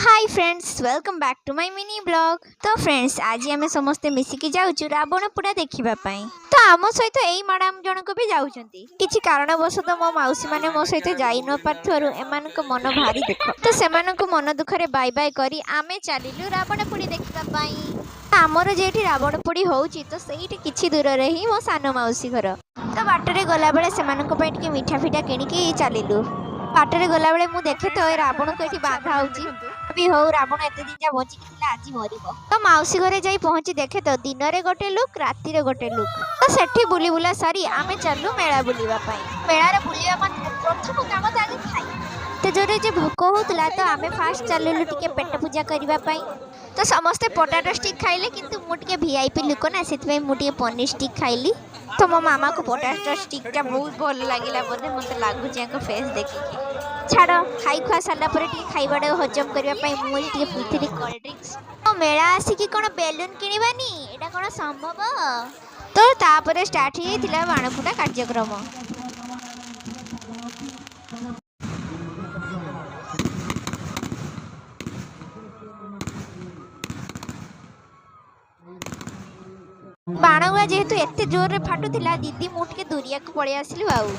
Hi friends, welcome back to my mini vlog. ତ friends, ଆଜି ଆମେ ସମସ୍ତେ ମିଶିକି ଯାଉଛୁ ରାବଣ ପୋଡ଼ା ଦେଖିବା ପାଇଁ। ତ ଆମ ସହିତ ଏଇ ମ୍ୟାଡ଼ାମ୍ ଜଣକ ବି ଯାଉଛନ୍ତି। କିଛି କାରଣବଶତଃ ମୋ ମାଉସୀ ମାନେ ମୋ ସହିତ ଯାଇ ନ ପାରୁଥିବାରୁ ଏମାନଙ୍କ ମନ ଭାରି ଦୁଃଖ। ତ ସେମାନଙ୍କୁ ମନ ଦୁଃଖରେ ବାଇ ବାଇ କରି ଆମେ ଚାଲିଲୁ ରାବଣ ପୋଡ଼ି ଦେଖିବା ପାଇଁ। ଆମର ଯେଉଁଠି ରାବଣ ପୋଡ଼ି ହେଉଛି, ତ ସେଇଠି କିଛି ଦୂରରେ ହିଁ ମୋ ସାନ ମାଉସୀ ଘର। ତ ବାଟରେ ଗଲାବେଳେ ସେମାନଙ୍କ ପାଇଁ ଟିକେ ମିଠା ଫିଠା କିଣିକି ଚାଲିଲୁ। ବାଟରେ ଗଲାବେଳେ ମୁଁ ଦେଖେ ତ ଏ ରାବଣକୁ ଏଠି ବାନ୍ଧା ହଉଛି ବି। ହଉ, ରାବଣ ଏତେ ଦିନ ଯା ବଞ୍ଚିକି ଥିଲା, ଆଜି ମରିବ। ତ ମାଉସୀ ଘରେ ଯାଇ ପହଞ୍ଚି ଦେଖେ ତ ଦିନରେ ଗୋଟେ ଲୁକ୍, ରାତିରେ ଗୋଟେ ଲୁକ୍। ତ ସେଠି ବୁଲି ବୁଲା ସାରି ଆମେ ଚାଲିଲୁ ମେଳା ବୁଲିବା ପାଇଁ। ମେଳାରେ ବୁଲିବା ମାତ୍ରେ ପ୍ରଥମ କାମ ତ ଆଗେ ଖାଇ। ଏତେ ଜୋରେ ଯେ ଭୋକ ହଉଥିଲା, ତ ଆମେ ଫାଷ୍ଟ ଚାଲିଲୁ ଟିକେ ପେଟ ପୂଜା କରିବା ପାଇଁ। ତ ସମସ୍ତେ ପଟାଟୋ ଷ୍ଟିକ୍ ଖାଇଲେ, କିନ୍ତୁ ମୁଁ ଟିକେ ଭିଆଇପି ଲୋକ ନା, ସେଥିପାଇଁ ମୁଁ ଟିକେ ପନିର ଷ୍ଟିକ୍ ଖାଇଲି। ତ ମୋ ମାମାକୁ ପଟାଟୋ ଷ୍ଟିକ୍ଟା ବହୁତ ଭଲ ଲାଗିଲା ବୋଧେ, ମୋତେ ଲାଗୁଛି ୟାଙ୍କ ଫେସ୍ ଦେଖିକି। ଛାଡ଼, ଖାଇ ଖୁଆ ସାରିଲା ପରେ ଟିକେ ଖାଇବାଟାକୁ ହଜମ କରିବା ପାଇଁ ମୁଁ ଏଠି ଟିକେ ପିଇଥିଲି କୋଲ୍ଡ ଡ୍ରିଙ୍କସ୍। ତ ମେଳା ଆସିକି କ'ଣ ବେଲୁନ୍ କିଣିବାନି, ଏଇଟା କ'ଣ ସମ୍ଭବ? ତ ତାପରେ ଷ୍ଟାର୍ଟ ହେଇଯାଇଥିଲା ବାଣଫୁଟା କାର୍ଯ୍ୟକ୍ରମ। ବାଣଗୁଡ଼ା ଯେହେତୁ ଏତେ ଜୋରରେ ଫାଟୁଥିଲା, ଦିଦି ମୁଁ ଟିକେ ଦୂରିଆକୁ ପଳେଇ ଆସିଲୁ। ଆଉ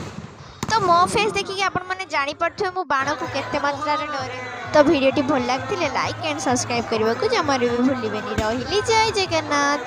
ତ ମୋ ଫେସ୍ ଦେଖିକି ଆପଣମାନେ ଜାଣିପାରୁଥିବେ ମୁଁ ବାଣକୁ କେତେ ମାତ୍ରାରେ ଡରେ। ତ ଭିଡ଼ିଓଟି ଭଲ ଲାଗିଥିଲେ ଲାଇକ୍ ଆଣ୍ଡ ସବସ୍କ୍ରାଇବ୍ କରିବାକୁ ଜମାରୁ ବି ଭୁଲିବେନି। ରହିଲି, ଜୟ ଜଗନ୍ନାଥ।